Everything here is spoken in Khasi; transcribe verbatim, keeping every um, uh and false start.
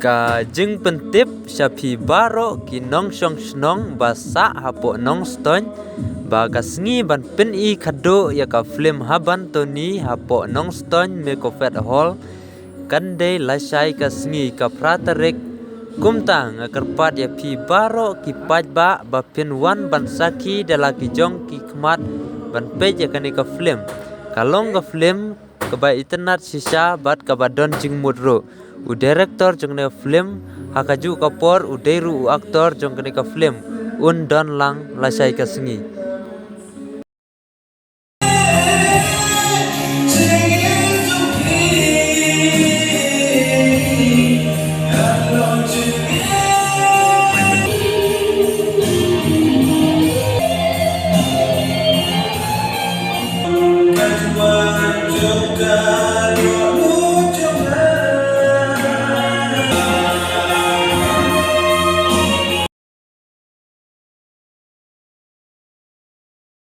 Ka jingpyntip sha phi baroh ki nongshong shnong ba sah hapoh Nongstoiñ, ba ka sngi ban pyni khadduh ïa ka film Haban Tony hapoh Nongstoiñ Mekophet Hall, kan dei lashai ka sngi ka phra tarik. Kumta nga kyrpad ïa phi baroh ki paidbah ba phin wan ban sakhi da la ki jong ki khmat ban peit ïa kane ka film. Ka long ka film kaba itynnad shisha bad kaba don jingmut ruh. U director jong kane ka film, ha kajuh ka por u dei ruh u actor jong kane ka film, un don lang lashai ka sngi.